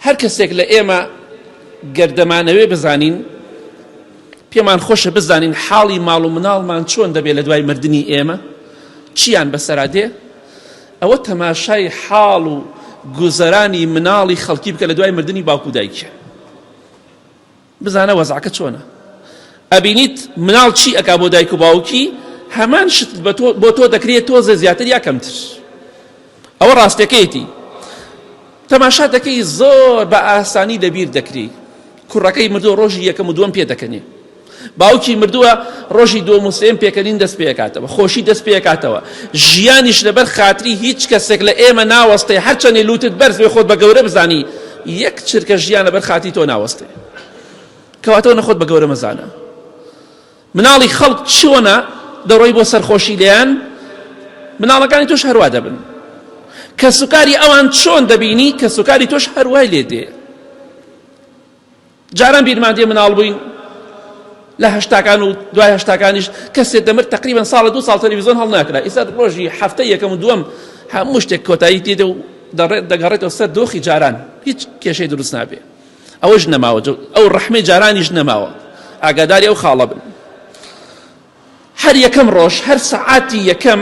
هەر کەسێک لە ئێمە گەر دەمانەوێ بزانین پێمان خۆشە بزانین حاڵی ماڵ و مناڵمان چۆن دەبێت لە دوای مردنی ئێمە چیان بەسەرا دێ ئەوە تەماشای حاڵ و گوزەرانی مناڵی خەڵکی بکە لە دوای مردنی باوک و دایکیان بزانە وەزعەکە چۆنە ئەبینیت مناڵ چی ئەکا بۆ دایک و باوکی هەمان شت بۆ تۆ دەکرێت تۆزێ زیاتر یا کەمتر ئەوە ڕاستەکەیەتی تەماشا دەکەی زۆر بە ئاسانی لەبیر دەکری کوڕەکەی مردووە ڕۆژی یەکەم و دووەم پێ دەکەنێ باوکی مردووە ڕۆژی دووەم و سێم پێکەنین دەست پێکاتەوە خۆشی دەست پێکاتەوە ژیانیش لەبەر خاتری هیچ کەسێک لە ئێمە ناوەستێ هەرچەندی لوتت بەرز بێ خۆت بە گەورە بزانی یەک چرکە ژیان لەبەر خاتری تۆ ناوەستێ کەواتەوە نەخۆت بە گەورە مەزانە مناڵی خەڵک چۆنە دەڕۆی بۆ سەرخۆشی لێیان مناڵەکانی تۆش هەروا دەبن کەسوکاری ئەوان چۆن دەبینی کەسوکاری تۆش هەروای لێ دێ جاران بیرمان دێ مناڵ بووین لە هەشتاکان و دوای هەشتاکانیش کەسێ دەمرد تقریبا ساڵە دوو ساڵ تەلەڤیزیۆن هەڵناکرا ئیستا ڕۆژی هەفتە یەکەم و دووەم هەموو شتێک کۆتایی تێدە و دەگەڕێتەوە سەر دۆخی جاران هیچ کێشەی دروست نابێ ئەوەش نەماوە ئەو ڕەحمەی جارانیش نەماوە ئاگاداری ئەو خاڵە بن هەر یەکەم ڕۆژ هەر سەعاتی یەکەم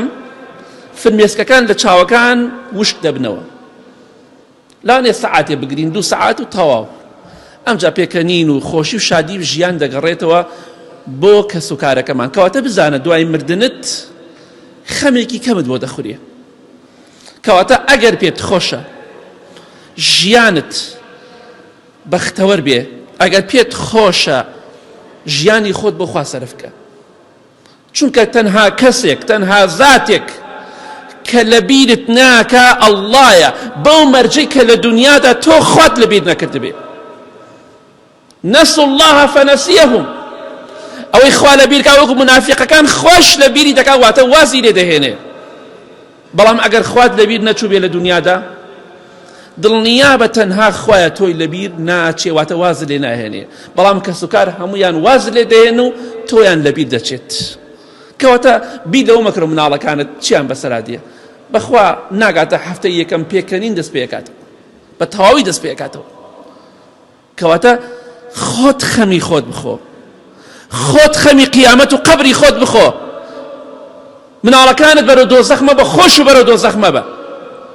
فرمێسکەکان لە چاوەکان وشک دەبنەوە لانێ سەعاتێ بگرین دوو سەعات و تەواو ئەمجا پێکەنین و خۆشی و شادی و ژیان دەگەڕێتەوە بۆ کەس و کارەکەمان کەواتە بزانە دوای مردنت خەمێکی کەمت بۆ دەخورێ کەواتە ئەگەر پێت خۆشە ژیانت بەختەوەر بێ ئەگەر پێت خۆشە ژیانی خۆت بۆ خوا سەرف کە چونکە تەنها کەسێک تەنها زاتێک کە لە بیرت ناکا ئەڵڵایە بەو مەرجەی کە لە دنیادا تۆ خوات لە بیر نەکردبێ نسوا الله فنسیهم ئەوەی خوا لە بیرکا وەکو منافقەکان خواش لە بیری دەکا واتە وازی لێ دەهێنێ بەڵام ئەگەر خوات لەبیر نەچووبێ لە دنیادا دڵنیابە تەنها خوایە تۆی لەبیر ناچێ واتە واز لێ ناهێنێ بەڵام کەسوکار هەمویان واز لێ دەهێن و تۆیان لەبیر دەچێت کەواتە بیر لەوە مەکرە مناڵەکانت چیان بەسەرا دێ بەخوا ناگاتە هەفتەی یەکەم پێکەنین دەست پێکاتەوە بە تەواوی دەست پێکاتەوە کەواتە خۆت خەمی خۆت بخۆ خۆت خەمی قیامەت و قەبری خۆت بخۆ مناڵەکانت بەرەو دۆزەخ مەبە خۆش و بەرەو دۆزەخ مەبە.